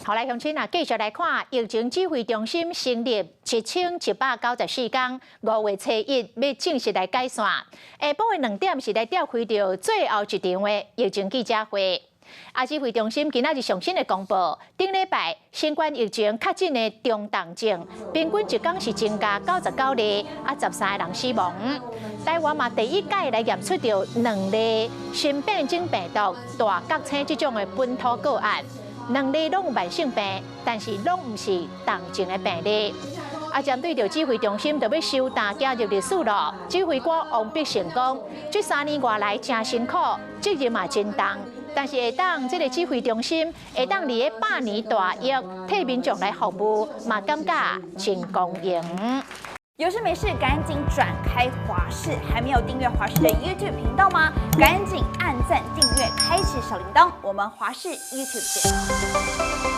好來，鄉親啊，繼續來看疫情指揮中心成立1194天，5月初1欲正式來解散。下晡的2點是來召開著最後一場的疫情記者會。啊，指揮中心今仔日上新的公布，頂禮拜新冠疫情確診的中重症，平均一工是增加99例，啊，13個人死亡。台灣嘛第一擺來驗出著兩例新變種病毒大角星這種的本土個案。兩例攏有慢性病，但是攏毋是重症的病例。啊，針對著指揮中心著欲收檔行入歷史咯。指揮官王必勝講，這3年外來誠辛苦，責任嘛真重。但是會當這个指揮中心會當佇咧百年大疫替民眾來服務，嘛感覺真光榮。有事沒事趕緊轉開華視，還沒有訂閱華視的 YouTube 頻道嗎？趕緊按讚訂閱，開啟小鈴鐺。我們華視 YouTube 見。